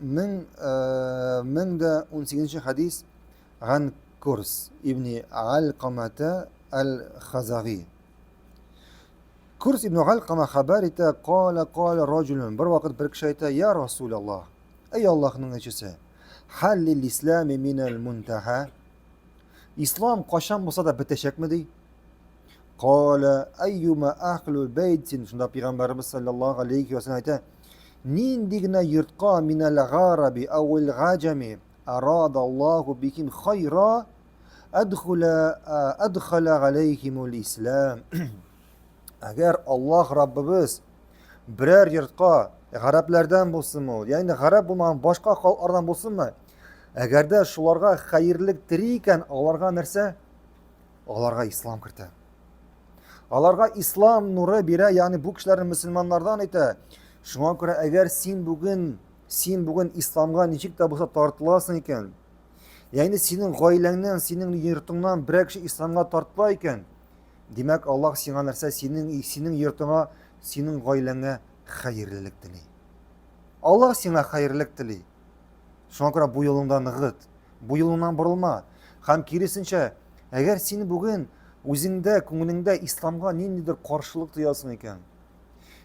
1018 хадис Ган Курс ибн Алкамата аль-Хазаги. Курс ибн Алкама хәбәр итә, кала кала раҗулун. Бер вакыт бер кеше әйтә, я Расулаллаһ, әй Аллаһның илчесе, хәллил ислами минәл мунтаха. Ислам кайчан булса да бетәчәкме ди? Кала айюма ахлу бәйтин. Шунда пәйгамбәребез саллаллаһу алейхи ва саллям әйтә, нинди генә йортка минәл гараби ауил гаҗами арада Аллаһу бихим хайра адхула адхала алейхимул ислам. Әгәр Аллаһ Раббыбыз берәр йортка гарәпләрдән булсынмы ул, ягъни гарәп булмаган башка халыклардан булсынмы, әгәр дә шуларга хәерлек тери икән, аларга нәрсә? Аларга ислам кертә. Аларга ислам нуры бирә, ягъни бу кешеләрне мөселманнардан итә. Шуңа күрә әгәр син бүген, син бүген исламга ничек тә булса тартыласың икән, ягъни синең гаиләңнән, синең йортыңнан берәр кеше исламга тартыла икән, димәк, Аллаһ сиңа нәрсә, синең синең йортыңа, синең гаиләңә хәерлелек тели. Аллаһ сиңа хәерлелек тели. Шуңа күрә бу юлыңда ныгыт, бу юлыңнан борылма. Һәм киресенчә, әгәр син бүген үзеңдә, күңелеңдә исламга ниндидер каршылык тоясың икән,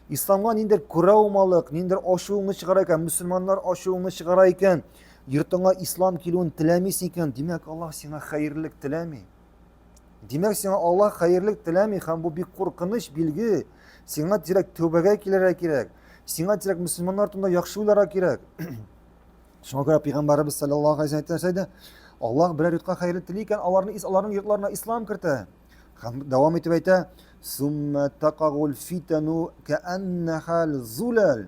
исламга ниндидер күрәүмалык, ниндидер ачуыңны чыгара икән, мөселманнар ачуыңны чыгара икән, йортыңа ислам килүен теләмисең икән, димәк, Аллаһ сиңа хәерлелек теләми. Димәк, сиңа Аллаһ хәерлек теләми һәм бу бик куркыныч билге. Сиңа тизрәк тәүбәгә килергә кирәк. Сиңа тизрәк мөселманнар турында яхшы уйларга кирәк. Шуңа күрә пәйгамбәребез саллаллаһу алейһи ва сәлләм әйтә, Аллаһ берәр йортка хәерлек тели икән, аларны аларның йортларына ислам кертә. Һәм дәвам итеп әйтә, сумма тақагул фитану кааннахал зулал.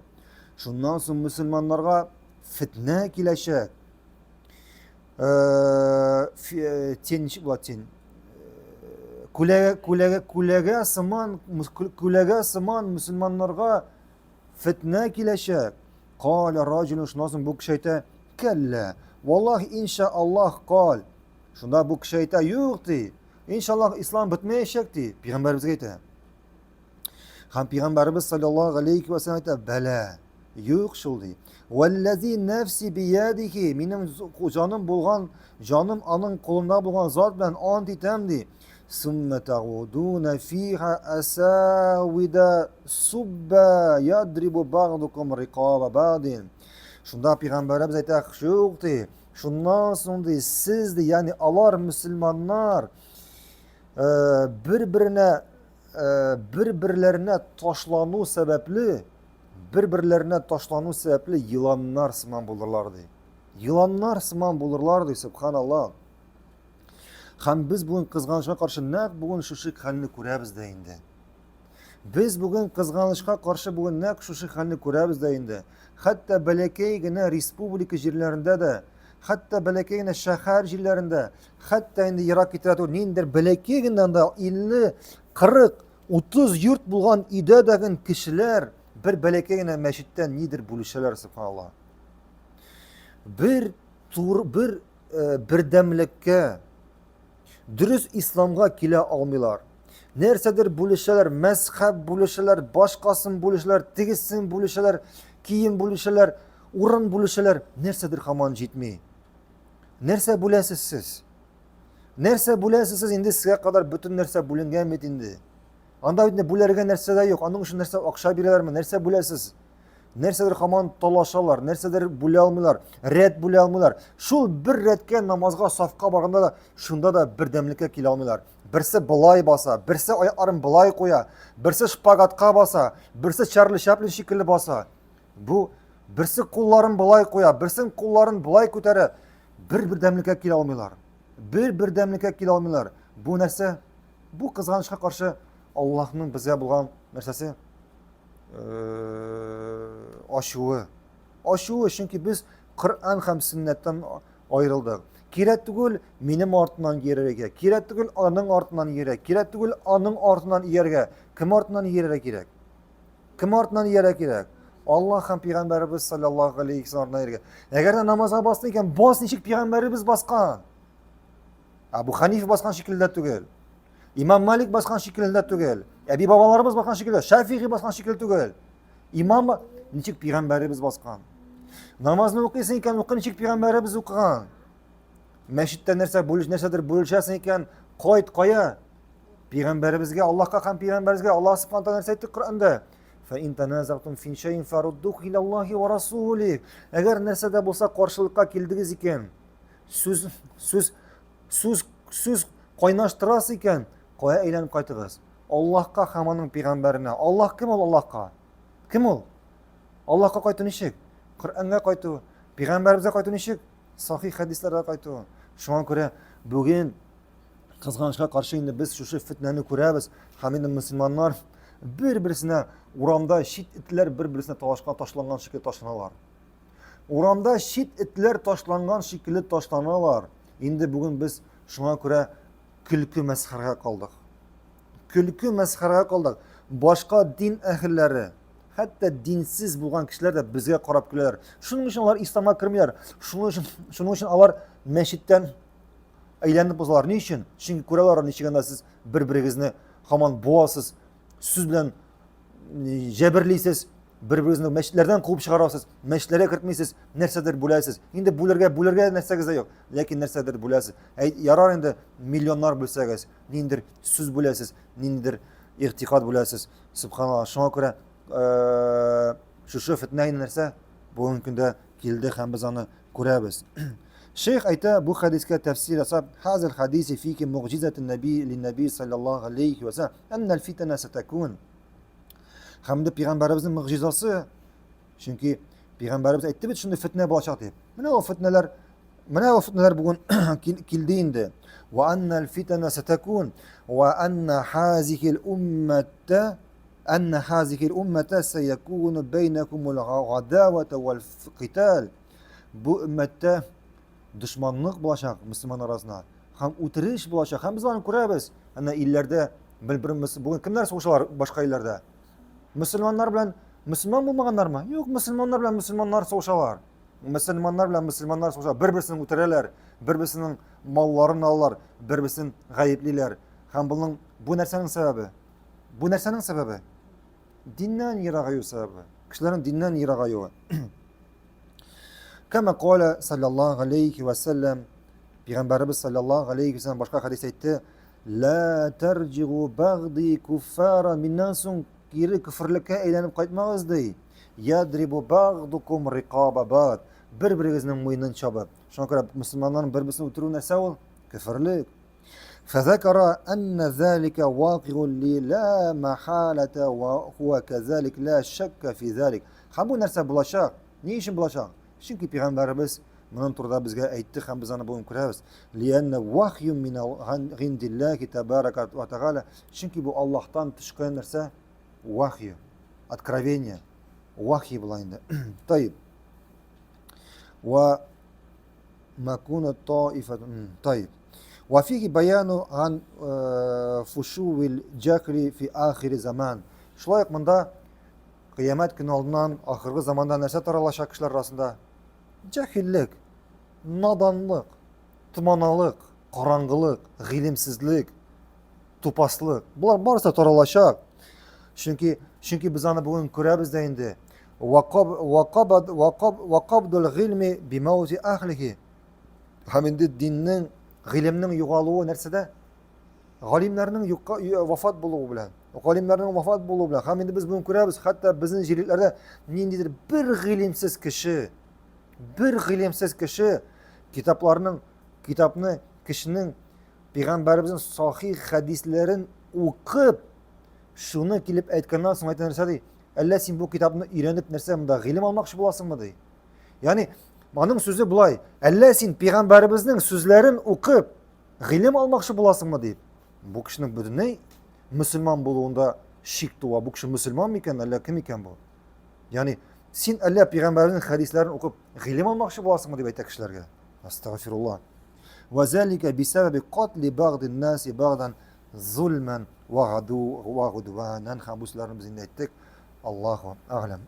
Шуннан соң мөселманнарга фитнә киләчәк. Э, э, тень ничек була тень күләгә күләгә күләгә сыман күләгә сыман мөселманнарга фетнә киләчәк каля раҗулун шуннан соң бу кеше әйтә кәллә валлаһи инша аллаһ кал шунда бу кеше әйтә юк ди иншаллаһ ислам бетмәячәк ди пәйгамбәребезгә әйтә Һәм пәйгамбәребез саллаллаһу алейхи ва сәлләм әйтә, бәлә, юк шул ди. Валлази нәфси биядихи, минем җаным булган, җаным аның кулында булган зат белән ант итәм ди. Сумма тагудуна фиха асавида субба ядрибу багдукум рикаба бадин. Шунда пәйгамбәребез әйтә, юк ди. Шуннан соң ди, сез ди, ягъни алар мөселманнар э, бер-беренә Э, бер-берләренә ташлану сәбәпле, бер-берләренә ташлану сәбәпле еланнар сыман булырлар ди. Еланнар сыман булырлар ди, субханалла. Һәм без бүген кызганычка каршы нәкъ бүген шушы хәлне күрәбез дә инде. Без бүген кызганычка каршы бүген нәкъ шушы хәлне күрәбез дә инде. Хәтта бәләкәй генә республика җирләрендә дә, хәтта бәләкәй генә шәһәр җирләрендә, Хәтта инде ерак китә түгел, ниндидер бәләкәй генә анда 50, 40, 30 йорт булган өйдә дә кешеләр бер бәләкәй генә мәчеттә нидер бүлешәләр, субханалла. Бер тур, бер э, бердәмлеккә, дөрес исламга килә алмыйлар. Нәрсәдер бүлешәләр, мәзхәб бүлешәләр, башкасын бүлешәләр, тегесен бүлешәләр, кием бүлешәләр, урын бүлешәләр, нәрсәдер һаман җитми. Нәрсә бүләсез сез? Нәрсә бүләсез сез? Инде сезгә кадәр бөтен нәрсә бүленгән бит инде. Анда бит бүләргә нәрсә дә юк. Аның өчен нәрсә акча бирәләрме? Нәрсә бүләсез? Нәрсәдер һаман талашалар, нәрсәдер бүлә алмыйлар, рәт бүлә алмыйлар. Шул бер рәткә намазга сафка барганда да шунда да бердәмлеккә килә алмыйлар. Берсе былай баса, берсе аякларын былай куя, берсе шпагатка баса, берсе Чарли Чаплин шикелле баса. Бу берсе кулларын былай куя, берсен кулларын былай күтәрә. Бер бердәмлеккә килә алмыйлар. Бер бердәмлеккә килә алмыйлар. Бу нәрсә? Бу кызганычка каршы Аллаһның безгә булган нәрсәсе? Э, ачуы. Ачуы, чөнки без Коръән һәм сөннәттән аерылдык. Кирәк түгел минем артыннан йөрергә, кирәк түгел аның артыннан йөрергә, кирәк түгел аның артыннан ияргә. Кем артыннан йөрергә кирәк? Кем артыннан иярә кирәк? Аллаһ һәм пәйгамбәребез саллаллаһу алейхи ва артыннан ияргә. Әгәр дә намазга басты икән, бас ничек пәйгамбәребез баскан. Абу Ханиф баскан шикелле дә түгел. Имам Малик баскан шикелле дә түгел. Әби бабаларыбыз баскан шикелле, Шафигый баскан шикелле түгел. Имам ничек пәйгамбәребез баскан. Намазны укыйсың икән, укы ничек пәйгамбәребез укыган. Мәчеттә нәрсә бүлеш, нәрсәдер бүлешәсең икән, кайт кая? Пәйгамбәребезгә, Аллаһка һәм пәйгамбәребезгә Аллаһ субхана тәгалә нәрсә әйтте Коръәндә? Фа ин таназагтум фи шайин фаруддуху иля Аллаһи ва расули. Әгәр нәрсә дә булса каршылыкка килдегез икән, сүз сүз сүз сүз кайнаштырасыз икән, кая әйләнеп кайтыгыз? Аллаһка һәм аның пәйгамбәренә. Аллаһ кем ул Аллаһка? Кем ул? Аллаһка кайту ничек? Коръәнгә кайту, пәйгамбәребезгә кайту ничек? Сахих хәдисләргә кайту. Шуңа күрә бүген кызганычка каршы инде без шушы фетнәне күрәбез һәм инде мөселманнар бер-берсенә урамда чит этләр бер-берсенә талашка ташланган шикелле ташланалар. Урамда чит этләр ташланган шикелле ташланалар. Инде бүген без шуңа күрә көлке мәсхәрәгә калдык. Көлке мәсхәрәгә калдык. Башка дин әһелләре, хәтта динсез булган кешеләр дә безгә карап көләләр. Шуның өчен алар исламга кермиләр. Шуның өчен, шуның өчен алар мәчеттән әйләнеп узалар. Ни өчен? Чөнки күрәләр, ничек анда сез бер-берегезне һаман буасыз, сүз белән җәберлисез, бер-берегезне мәчетләрдән куып чыгарасыз, мәчетләргә кертмисез, нәрсәдер бүләсез. Инде бүлергә, бүлергә нәрсәгез дә юк, ләкин нәрсәдер бүләсез. Әй, ярар инде миллионнар бүлсәгез, ниндидер сүз бүләсез, ниндидер игътикад бүләсез. Субханалла. Шуңа күрә шушы фитнә инде нәрсә бүгенге көндә килде һәм без аны күрәбез. Шейх әйтә, бу хәдискә тәфсир ясап, хазил хадиси фики мугҗизатун наби лин наби саллаллаһу алейхи ва саллям, анна фитна сатакун. Һәм дә пәйгамбәребезнең мөгъҗизасы, чөнки пәйгамбәребез әйтте бит шундый фитнә булачак дип. Менә ул фитнәләр, менә ул фитнәләр бүген килде инде. Ва анна фитна сатакун ва анна хазихил уммата анна хазихил уммата саякуну бәйнәкумул гадавата вал китал. Бу өммәттә дошманлык булачак мөселман арасында һәм үтереш булачак. Һәм без аны күрәбез. Әнә илләрдә бер-беребез бүген кемнәр сугышалар башка илләрдә? Мөселманнар белән мөселман булмаганнармы? Юк, мөселманнар белән мөселманнар сугышалар. Мөселманнар белән мөселманнар сугыша. Бер-берсен үтерәләр, бер-берсенең малларын алалар, бер-берсен гаеплиләр. Һәм буның бу нәрсәнең сәбәбе? Бу нәрсәнең сәбәбе? Диннән ерагаю сәбәбе. Кешеләрнең диннән ерагаюы. Кәмә каля саллаллаһу алейхи ва саллям, Пәйгамбәребез саллаллаһу алейхи ва саллям башка хәдис әйтте, Ла тарҗигу багди куффара, миннән соң кире күферлеккә әйләнеп кайтмагыз ди. Ядрибу багдукум рикаба бад. Бер-берегезнең муенын чабып. Шуңа күрә мөселманнарның бер-берсен үтерү нәрсә ул? Көферлек. فذكر أن ذلك واقع لي لا محالة وهو كذلك لا شك في ذلك. Һәм бу нәрсә булачак. Ни өчен булачак? Чөнки пәйгамбәребез моның турында безгә әйтте һәм без аны бүген күрәбез. Лианна вахью мин гиндиллахи табарака ва тааля. Чөнки бу Аллаһтан төшкән нәрсә? Вахью, откровение. Вахи була инде. Тайиб. Ва макуна таифа. Тайиб. وفيه بيان عن فشو الجهل في آخر زمان. Шулай ук монда Кыямәт көне алдыннан ахыргы заманда нәрсә таралачак кешеләр арасында? Җәһиллек, наданлык, томаналык, караңгылык, гыйлемсезлек, тупаслык. Болар барысы да таралачак. Чөнки чөнки без аны бүген күрәбез дә инде. Вакаб вакаб вакаб вакабдул гыйльми бимаузи ахлихи. Һәм инде диннең, гыйлемнең югалуы нәрсәдә? Галимнәрнең юкка вафат булуы белән, галимнәрнең вафат булуы белән, һәм инде без бүген күрәбез, хәтта безнең җирлекләрдә ниндидер бер гыйлемсез кеше, бер гыйлемсез кеше китапларның, китапны кешенең пәйгамбәребезнең сахих хәдисләрен укып, шуны килеп әйткәннән соң әйтә нәрсә ди? Әллә син бу китапны өйрәнеп нәрсә монда гыйлем алмакчы буласыңмы ди? Ягъни аның сүзе болай, әллә син пәйгамбәребезнең сүзләрен укып, Гыйлем алмакчы буласыңмы дип. Бу кешенең бөтенләй мөселман булуында шик туа. Бу кеше мөселман микән, әллә кем икән бу? Ягъни син әллә пәйгамбәрнең хәдисләрен укып гыйлем алмакчы буласыңмы дип әйтә кешеләргә. Астагфирулла. Ва залика бисабаби катли багдин наси багдан зулман ва гаду ва гудванан. Һәм бу сүзләрне без инде әйттек. Аллаһу аглам.